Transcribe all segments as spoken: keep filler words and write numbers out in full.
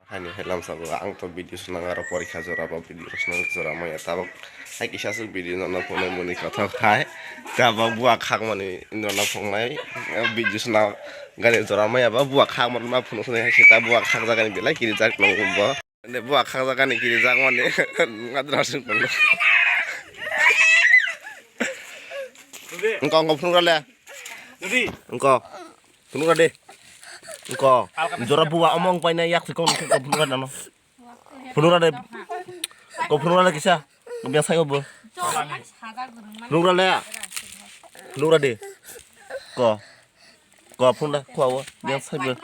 Hani hai lamsa bo ang to video swnang aro porikha jora bo video swnang jora maya tabok hai kisa aswk video no no phunai muni kothok hai tabok bua khak mani no no phungnai video swnang gani jora maya ba bua khak mani ma phunuk swnai hai sita bua khak jagani belai kiri jak nang bo. Ande bua khak jagani kiri jak mani ngadra sung tong. Engko engko phunuk rale. Engko. Phunukra de. Engko. Jora bua omong paina yak sikon engko phunukra nano. Phunukra de. Ko phunukra de kisa. Biang sai bo. Phunukra le. Phunukra de. Ko. Ko phunukra ko abo. Biang sai bo.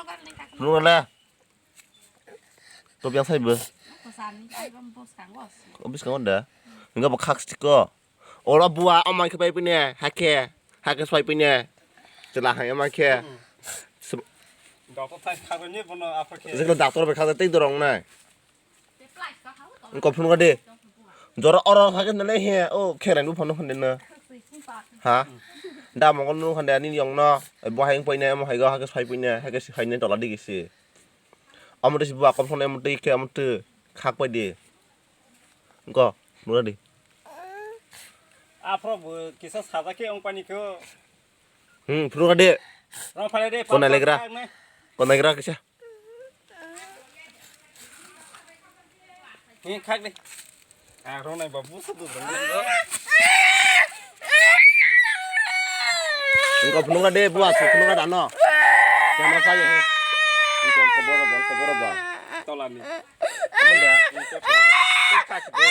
Phunukra le. To biang sai bo. Ko biskango da. Engko bo khak siko. Oro bua omang khe pai pine, hakhe, hakhe swai pine. Chwla hai omang khe. Doctor thai kharoni bono aphakhe. Jekla doctor bai khaja tei dorong nai. Engko phunukra de. Jora oro hakhe nale he, o kherai nu phano phande na. Ha? Da mongol nu phande ani yong no. Bo hai pai ne, mo hai go hakhe swai pine, hakhe swai ne tola digi si. Omo twi si bua kok phone omo twi khe omo twi khak pai di. Engko, nura di. Aphro bo kisa saja khe ong pani kho. Hmm, phuru ka di. Rong phale de. Konai legra. Konai legra kisa. Ni khak de. Ah, rong nai babu sa du. Engko phunukra de, bua su phunukra dano. Yang mana saya? Engko, engko boro bo, engko boro bo. Tola ni. Amun da. Engko khak de.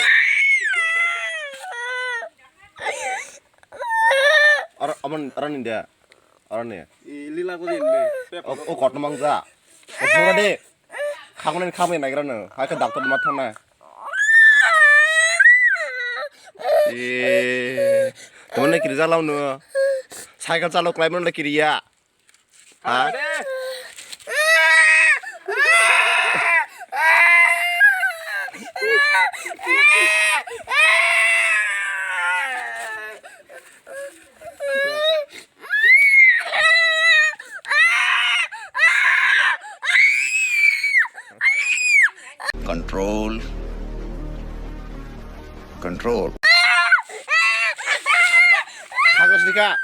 Oro, amun, oro ni de. Oro ni. I lila ko din de. O, o kot mang ja. O phunukra de. Khamani khamani naigra no. Hai khe doctor ma thangna. E, tumane kiri jalo no. Cycle chalo klai mano le kiriya. Ha? Control. Control. Kagos dika.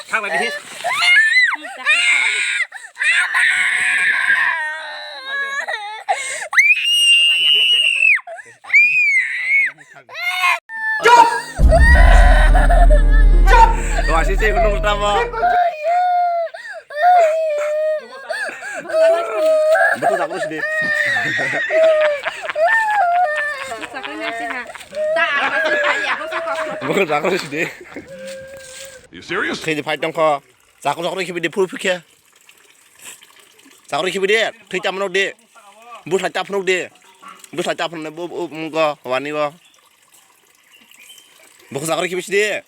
Thang lagi. Chup! Chup! Wasi sih gunung utama. Buku tak terus deh. Buku tak terus deh. You serious? Kini fight dong kho. Chakru chakru khibi de phuru phikhe. Chakru khibi de, thwi tamo nok de. Buslai tap phunuk de. Buslai tap phunuk bu, bu, mungko, wani bo. Buku chakru khibi de.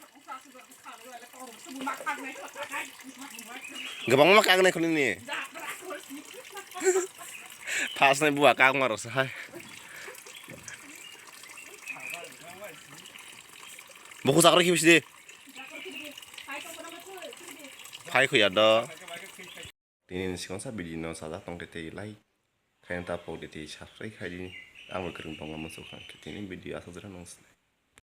Gabang ma kag nai khuni ni. Pas nai bua kag maro sa hai. Buku chakru khibi de. Phai khuya do. Tini ni sikon sa video no sajak tong khe tei like khaina ta pok de tei subscribe khai di. Ang bo kwrwng tongo muchuk kha khe tini video aswk jora nang.